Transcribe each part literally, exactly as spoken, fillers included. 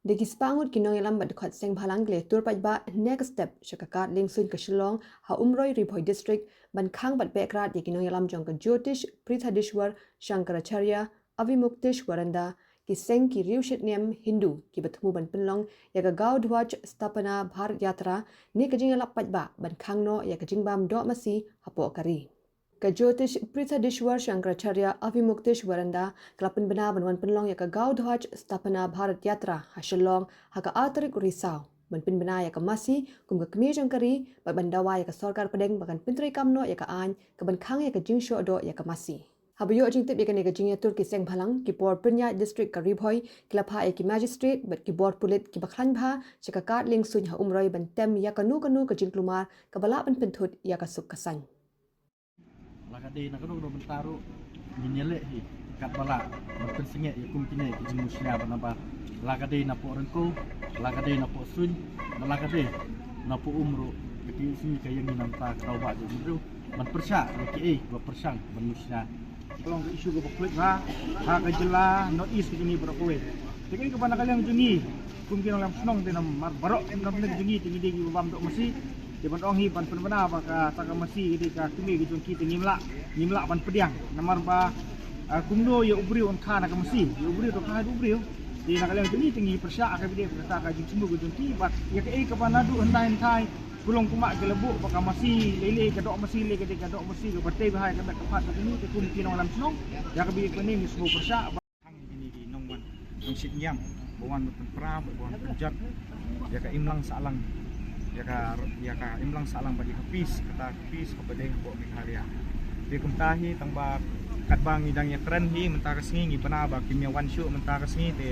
Da ki spah ngut ki nongïalam bad dkhot seng bhalang ki la ïatur paidbah next step sha ka kad liengsuiñ ka Shillong ha Umroi, Ri Bhoi District, ban khang bad beh krad ïa ki nongïalam jong ka Jyotish Prithadishwar Shankaracharya Avimukteshwaranda, ki seng ki riewshitñiam Hindu kiba thmu ban pynlong ïa ka Gau Dhwaj Sthapana Bharat Yatra, ne ka jingïalap paidbah ban khang noh ïa ka jingbam doh masi hapoh ka ri. Ka Jyotish Prithadishwar Shankaracharya Avimukteshwaranda ka la pynbna ban wan pynlong ïa ka Gau Dhwaj Sthapana Bharat Yatra ha Shillong ha ka ar tarik u Risaw, ban pynbna ïa ka masi kum ka kmie jong ka ri bad ban dawa ïa ka sorkar pdeng ba kan pyntreikam noh ïa ka aiñ kaban khang ïa ka jingshoh doh ïa ka masi. Haba ïoh jingtip ïa kane ka jingïatur ki seng bhalang, ki bor pynïaid district ka Ri Bhoi ki la phah ïa ki magistrate bad ki bor pulit kiba khlaiñ bha sha ka kad liengsuiñ ha Umroi ban tem ïa kano kano ka jingkulmar kaba lah ban pynthut ïa ka suk ka saiñ. La ka dei na kano kano bynta ruh ngin ïaleh hi katba lah ban pynsangeh ïa kum kine ki jingmushnia ba nabar. La ka dei napoh Ryngkew, la ka dei napoh Suiñ, la ka dei napoh Um ruh, ka T S U ka ïeng hi na bynta ka daw ba jong u briew ban pyrshah ïa kiei ba pyrshang ban mushnia. Ka long ka issue kaba khuid bha ha ka jylla North East ka jong ngi baroh kawei. Te kaei kaba na ka liang jong ngi kum ki nongïalam shnong te namar baroh na ka liang jong ngi te ngi dei kiba bam doh masi. Te ban ong hi ban pynbna ba kata ka masi ka dei ka kmie ka jong ki te ngim lah, ngim lah ban pdiang namar ba, ah, kumno ïa u briew un kha na ka masi, ïa u briew to kha ïa u briew. Te na ka liang jong ngi te ngi pyrshah ha ka bynta kata ka jingthmu ka jong ki bad ïa kaei kaba naduh hynda hynda ka long kumba ki la buh ba ka masi lei lei, ka doh masi lei ka dei ka doh masi kaba tei bha ïa ka met ka phad ka jong ngi te kum ki nongïalam shnong. Ïa kaba ïa kane ngi sngewpyrshah ba khang ïa kine ki nongwan nongshitñiam ba wan ban pynpra bad ba wan pynjot ïa ka imlang sahlang, ïa ka, ïa ka imlang sahlang bad ïa ka peace, kata ka peace kaba dei hapoh Meghalaya. Te kumta hi tang ba katba ngi dang ïakren hi mynta ka sngi ngi bna ba kim ïa wan shuh mynta ka sngi, te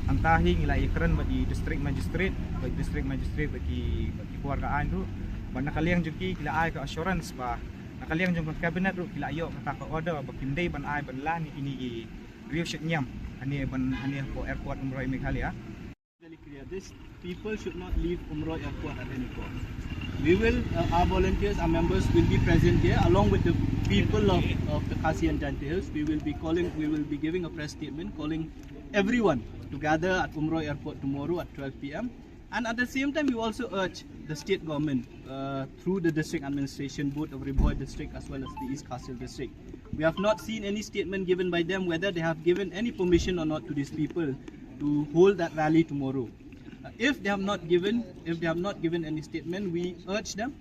hangta hi ngi la ïakren bad i District Magistrate, bad i District Magistrate bad ki, bad ki bor ka aiñ ruh. Bad na ka liang jong ki ki la ai ka assurance ba na ka liang jong ka cabinet ruh ki la ïoh kata ka order ba kim dei ban ai ban lan ïa kine ki riewshitñiam hane ban, hane hapoh airport Umroi Meghalaya. Very clear. These people should not leave Umroi Airport at any cost. We will, uh, our volunteers, our members will be present here along with the people of, of the Khasi and Jaintia Hills. We will be calling, we will be giving a press statement calling everyone to gather at Umroi Airport tomorrow at twelve p m. And at the same time, we also urge the state government, uh, through the district administration, both of Ri Bhoi district as well as the East Khasi Hills district. We have not seen any statement given by them whether they have given any permission or not to these people to hold that rally tomorrow. Uh, if they have not given, if they have not given any statement, we urge them,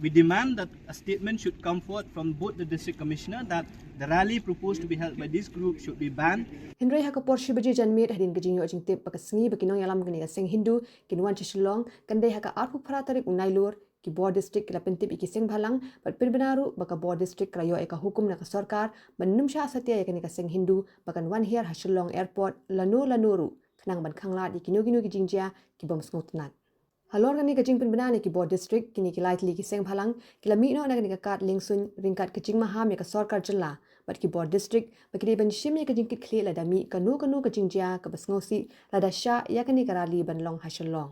we demand that a statement should come forth from both the district commissioner that the rally proposed to be held by this group should be banned. Hynrei ha ka por shi baje janmiet hadien ka jingïoh jingtip ba ka sngi ba ki nongïalam kane ka seng Hindu kin wan sha Shillong kan dei ha ka arphew phra tarik u Nailur, ki bor district ki la pyntip ïa ki seng bhalang bad pynbna ruh ba ka bor district ka la ïoh ïa ka hukum na ka sorkar ban nym shah satia ïa kane ka seng Hindu ba kan wan hiar ha Shillong Airport lano lano ruh khnang ban khanglad ïa kino kino ki jingjia ki bym sngewtynnat. Halor kane ka jingpynbna na ki bor district, kine ki lai tylli ki seng bhalang ki la mih noh na kane ka kad liengsuiñ ryngkat ka jingmaham ïa ka sorkar jylla bad ki bor district ba ki dei ban shim ïa ka jingkitkhlieh lada mih kano kano ka jingjia kaba sngewsih lada shah ïa kane ka rally ban long ha Shillong.